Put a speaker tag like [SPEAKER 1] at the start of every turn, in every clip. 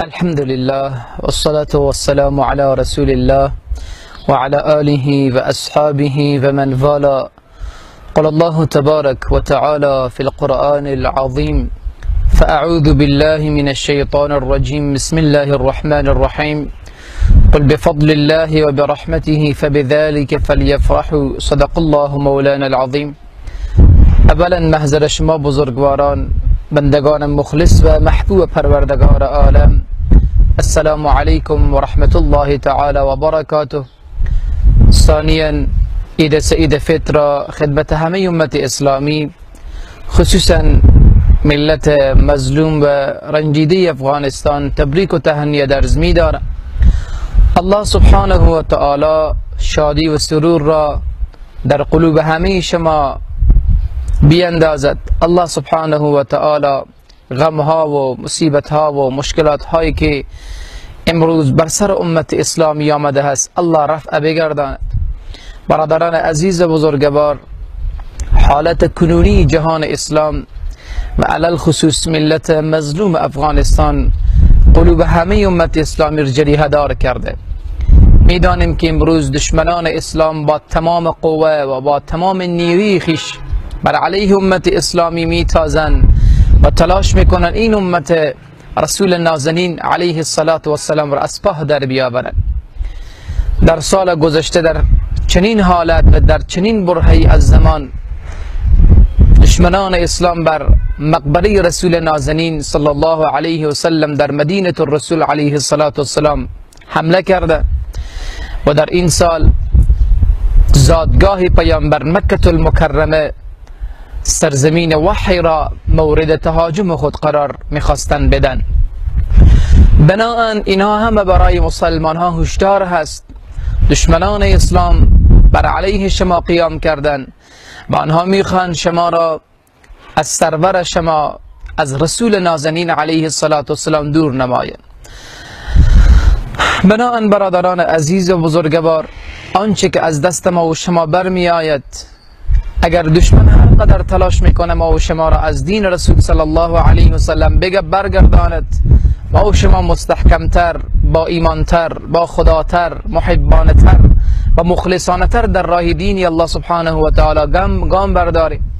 [SPEAKER 1] الحمد لله والصلاة والسلام على رسول الله وعلى آله وأصحابه ومن والاه. قال الله تبارك وتعالى في القرآن العظيم: فأعوذ بالله من الشيطان الرجيم، بسم الله الرحمن الرحيم، قل بفضل الله وبرحمته فبذلك فليفرحوا، صدق الله مولانا العظیم. اولا محضر شما بزرگواران، بندگان مخلص و محبوب پروردگار عالم، السلام علیکم و رحمت الله تعالی و برکاته. ثانیا عید سعید فطر خدمت همه امت اسلامی، خصوصا ملت مظلوم و رنجیده افغانستان تبریک و تهنیه درز می دارم. الله سبحانه و تعالی شادی و سرور را در قلوب همه شما بیاندازد. الله سبحانه و تعالی غمها و مصیبتها و مشکلات هایی که امروز بر سر امت اسلامی آمده است الله رفع بگرداند. برادران عزیز و بزرگوار، حالت کنونی جهان اسلام و علی الخصوص ملت مظلوم افغانستان قلوب همه امت اسلامی را جریحه دار کرده. میدانیم که امروز دشمنان اسلام با تمام قوه و با تمام نیروی خویش بر علیه امت اسلامی میتازند و تلاش میکنن این امت رسول نازنین علیه الصلاة والسلام را از پاه در بیاورند. در سال گذشته در چنین حالت و در چنین برهه‌ای از زمان دشمنان اسلام بر مقبره رسول نازنین صلی الله علیه و سلم در مدینه الرسول علیه الصلاة والسلام حمله کرده و در این سال زادگاه پیامبر مکه المکرمه سرزمین وحی را مورد تهاجم خود قرار میخواستن بدن. بناهن اینها همه برای مسلمان ها هشدار هست. دشمنان اسلام بر علیه شما قیام کردن و آنها میخوان شما را از سرور شما، از رسول نازنین علیه الصلاة والسلام دور نمایند. بناهن برادران عزیز و بزرگوار، آنچه که از دست ما و شما برمی آید، اگر دشمن هر قدر تلاش میکنه ما و شما را از دین رسول صلی الله علیه و سلم بگه برگرداند، ما و شما مستحکمتر، با ایمانتر، با خداتر، محبانتر و مخلصانتر در راه دینی الله سبحانه و تعالی گام برداریم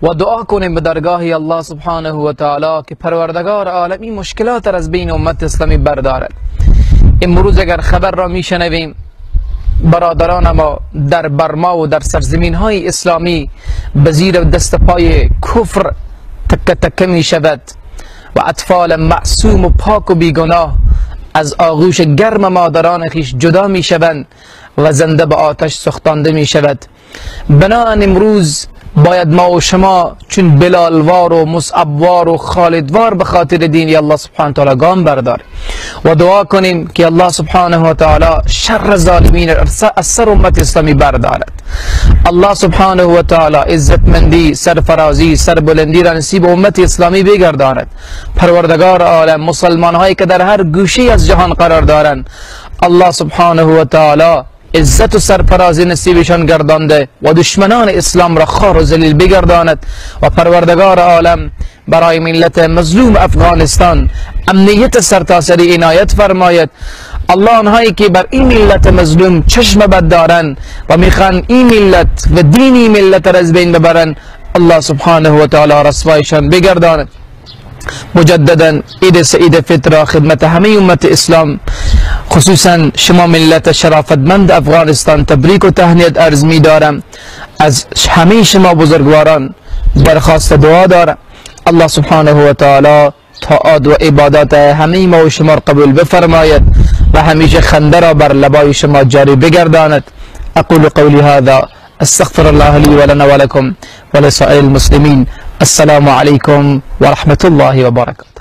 [SPEAKER 1] و دعا کنیم به درگاه الله سبحانه و تعالی که پروردگار عالم این مشکلات را از بین امت اسلامی بردارد. امروز اگر خبر را میشنویم برادران ما در برما و در سرزمین های اسلامی به زیر دست پای کفر تکه تکه می شود و اطفال معصوم و پاک و بیگناه از آغوش گرم مادران خویش جدا می شوند و زنده به آتش سوختانده می شود. بناهن امروز باید ما و شما چون بلالوار و مصعبوار و خالدوار به خاطر دین الله سبحانه تعالی گام برداریم و دعا کنیم که الله سبحانه و تعالی شر ظالمین از سر امت اسلامی بردارد. الله سبحانه و تعالی عزتمندی، سرفرازی، سربلندی را نصیب امت اسلامی بگرداند. پروردگار عالم مسلمان هایی که در هر گوشه از جهان قرار دارند، الله سبحانه و تعالی عزت و سرفرازی نصیبشان گردانده و دشمنان اسلام را خوار و ذلیل بگرداند و پروردگار عالم برای ملت مظلوم افغانستان امنیت سرتاسری عنایت فرماید. الله آنهایی که بر این ملت مظلوم چشم بد دارند و میخوان این ملت و دینی ملت را از بین ببرند، الله سبحانه و تعالی رسوایشان بگرداند. مجددا عید سعید فطر خدمت همه امت اسلام، خصوصا شما ملت شرافتمند افغانستان تبریک و تهنیت عرض می دارم. از همه شما بزرگواران درخواست دعا دارم. الله سبحانه و تعالی طاعات و عبادات همه ما و شما قبول بفرماید و همیشه خنده را بر لبای شما جاری بگرداند. اقول قولی هذا استغفر الله لي ولنا ولكم ولسائر المسلمين. السلام عليكم ورحمة الله وبركاته.